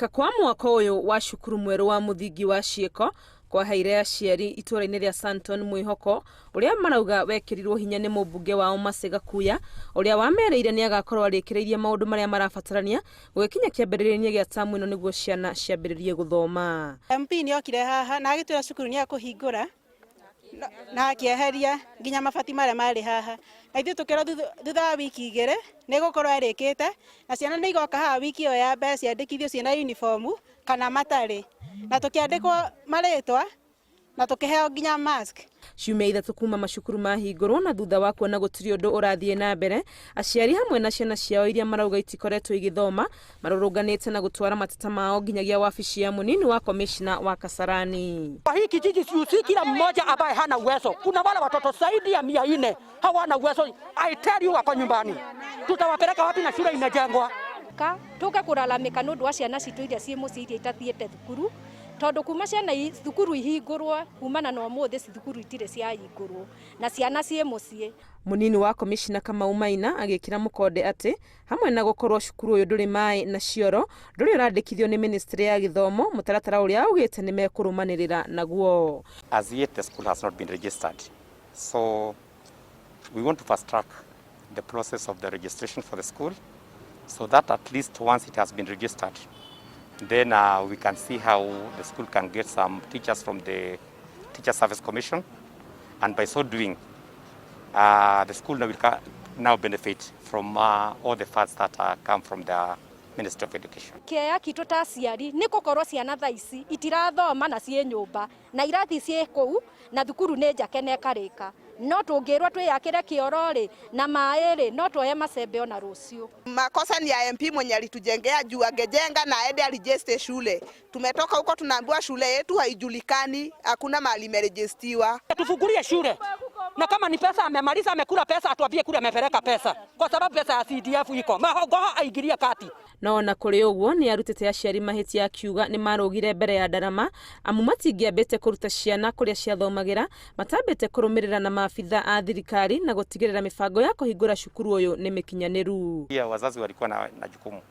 Kũrĩka kwa mwako ũyũ wa cukuru mwerũ wa mũthingi wa Ciĩko kwaheire aciari itũũra-inĩ rĩa Santon mwĩhoko ũrĩa marauga wekĩrirwo hinya nĩ mũmbunge wao Mercy Gakuya ũrĩa wamerĩire nĩ agakorwo arĩkĩrĩirie maũndũ marĩa marabatarania gũgĩkinya kĩambĩrĩria-inĩ gĩa tamu ĩno nĩguo ciana ciambĩrĩrie gũthoma. MP nĩ okire haha na agĩtwĩra cukuru nĩ ekũhingũra na akĩeheria nginya mabati marĩa marĩ haha, na ithuĩ tũkĩrwo thutha wa wiki 2 nĩ egũkorwo arĩkĩte na ciana nĩ igoka haha wiki ĩyo ya mbere ciandĩkithio ciĩna uniform kana matarĩ, na tũkĩandĩkwo marĩtwa na tũkĩheo nginya mask. Ciumia 3 kuma macukuru mahingũrwo na thutha wa kuona gũtirĩ ũndũ ũrathiĩ na mbere, aciari hamwe na ciana ciao iria marauga itikoretwo igĩthoma marũrũnganĩte na gũtwara mateta mao nginyagia wabici ya mũnini wa komishna wa Kasarani. Kwa hii kijiji si kila mmoja ambaye hana uwezo. Kuna wale watoto zaidi ya 400 hawana uwezo. I tell you wako nyumbani. Tutawapeleka wapi na shule imejengwa? Ka tuke kũraramĩka nĩ ũndũ wa ciana citũ iria ciĩ mũciĩ iria itathiĩte thukuru, tondũ kuma ciana thukuru ihingũrwo kumana na ũmũthĩ thukuru itirĩ ciahingũrwo na ciana ciĩ mũciĩ. Mũnini wa komishna Kamau Maina agĩkĩra mũkonde atĩ hamwe na gũkorwo cukuru ũyũ ndũrĩ maĩ na cioro, ndũrĩ ũrandĩkithio nĩ ministry ya gĩthomo, mũtaratara ũrĩa augĩte nĩ mekũrũmanĩrĩra naguo. As yet the school has not been registered, so we want to fast track the process of the registration for the school so that at least once it has been registered, then we can see how the school can get some teachers from the Teacher Service Commission, and by so doing, the school now will now benefit from all the funds that come from the Ministry of Education. Kĩeya kitũ ta aciari nĩ gũkorwo ciana thaa ici itirathoma na ciĩ nyũmba na irathi ciĩ kũu na thukuru nĩ njake na ĩkarĩka, no tũngĩrwo twĩyakĩre kĩoro rĩ na maĩ rĩ no tuoye macembe ona rũciũ. Makosa ni ya MP mwenye alitujengea juu angejenga na aende aregister shule. Tumetoka huko tunaambiwa shule yetu haijulikani, hakuna mahali imeregistiwa. Tufungulie shule. Na kama ni pesa amemaliza, amekula pesa, atuambie kule amepeleka pesa. Kwa sababu pesa ya CDF iko. Mahogoho aingilie kati. No ona kũrĩ ũguo nĩ arutĩte aciari mahĩtia akiuga nĩ marũgire mbere ya ndarama amu matingĩambĩte kũruta ciana kũrĩa ciathomagĩra matambĩte kũrũmĩrĩra na maabitha a thirikari na gũtigĩrĩra mĩbango ya kũhingũra cukuru ũyũ nĩ mĩkinyanĩru. Pia wazazi walikuwa na jukumu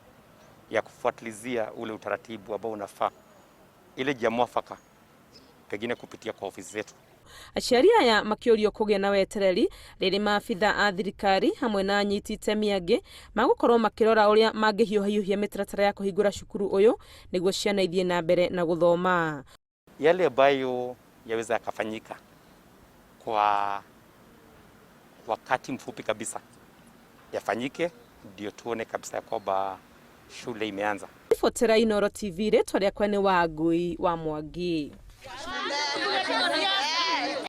ya kufuatilizia ule utaratibu ambao unafaa, ile njia mwafaka, pengine kupitia kwa ofisi zetu. Aciari aya makĩũrio kũgĩa na wetereri rĩrĩ maabitha a thirikari hamwe na anyiti itemi angĩ magũkorwo makĩrora ũrĩa mangĩhiũhahiũhia mĩtaratara ya kũhingũra cukuru ũyũ nĩguo ciana ithiĩ na mbere na gũthoma. Yale ambayo yaweza yakafanyika kwa wakati mfupi kabisa yafanyike, ndio tuone kabisa ya kwamba shule imeanza. Ribotera Inooro TV, rĩtwa rĩakwa nĩ Wangui wa Mwangi.